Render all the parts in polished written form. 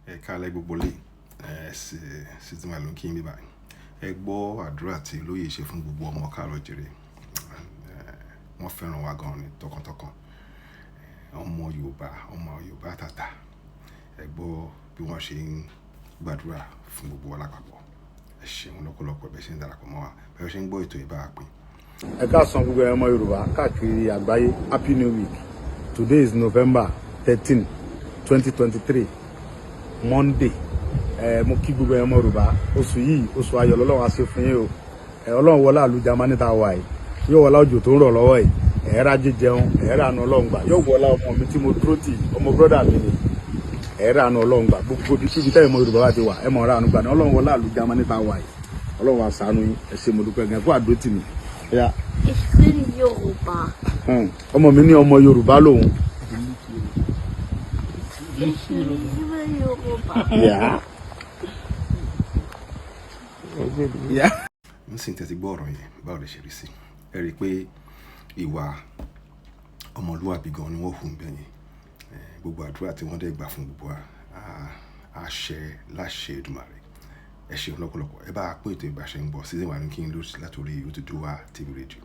Ẹ káalẹ́ gbogbo ilé, ẹ sì máa ló ń kí yín bí báyìí. Ẹ gbọ́ àdúrà tí olóyè ṣe fún gbogbo ọmọ káàárọ̀ oòjíire. Wọ́n fẹ́ràn wa gan ni tọkàntọkàn. Ọmọ Yorùbá, ọmọ Yorùbá tàtà. Ẹ gbọ́ bí wọ́n ṣe ń gbàdúrà fún gbogbo wa lápapọ̀. Ẹ ṣeun lọ́pọ̀lọpọ̀ bí ẹ ṣe ń darapọ̀ mọ́ wa, bí ẹ ṣe ń gbọ́ ètò ìbá wa pín. Ẹ káàsán gbogbo ọmọ Yorùbá káàkiri àgbáyé. Happy new week. Today is November 13, 2023, Monday. Ẹ mo kí gbogbo ọmọ Yorùbá. Oṣù yìí, oṣù ayọ̀ lọ́lọ́run á ṣe fún yín o. Ẹ Ọlọ́run wọlé àlù Jámánì tá a wà yìí, yóò wọlé òjò tó ń rọ̀ lọ́wọ́ yìí, ẹ rájẹ jẹun, ẹ rànú Ọlọ́run gbà. Yóò wọlé ọmọ mi tí mo dúró tì, ọmọ brother mi ni. Ẹ rànú Ọlọ́run gbà. Gbogbo ibi kíbi tẹ́yìn ọmọ Yorùbá bá ti wà, ẹ mọ̀ rànú gbà ní. Ọlọ́run wọlé àlù Jámánì tá a wà yìí, Ọlọ́run á ṣàánú yín. Ẹ ṣé, mo dúpẹ́ gan fún àdúró tì mí. Yeah. Ik ben Yoruba. Ọmọ mi ní ọmọ Yorùbá lòun. Ik lieve Yoruba. Yeah. Nísìnyí tẹ́ ti gbọ́ ọ̀rọ̀ yẹn, báwo lè ṣe rí sí? Ẹ rí i pé ìwà ọmọlúwàbí gan ni wọ́n hù ń bẹ̀ yẹn. Gbogbo àdúrà tí wọ́n dẹ̀ gbà fún gbogbo wa á ṣẹ láṣẹ Èdùmàrè. Ẹ ṣeun lọ́pọ̀lọpọ̀. Ẹ bá a pín ètò ìbáṣe ń bọ̀ season one kí n ló látòrí Odùduwà TV Radio.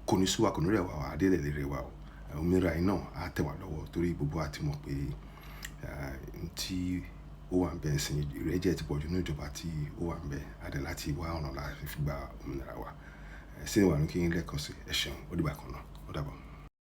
Kò ní sú wa, kò ní rẹ̀ wá, wá adélẹ̀ lè rẹ̀ wá o. Òmìnira yìí náà á tẹ̀ wá lọ́wọ́, torí gbogbo wa ti mọ̀ pé tí ó wà ń bẹ̀ sìn, ìrẹ́jẹ ti pọ̀jù ní ìjọba tí ó wà ń bẹ̀ adé láti wá ọ̀nà láti fi gba òmìnira wa. Season one kí n lẹ́ẹ̀kan sí. Ẹ ṣeun, ó dìgbà kan náà, ó dàbọ̀.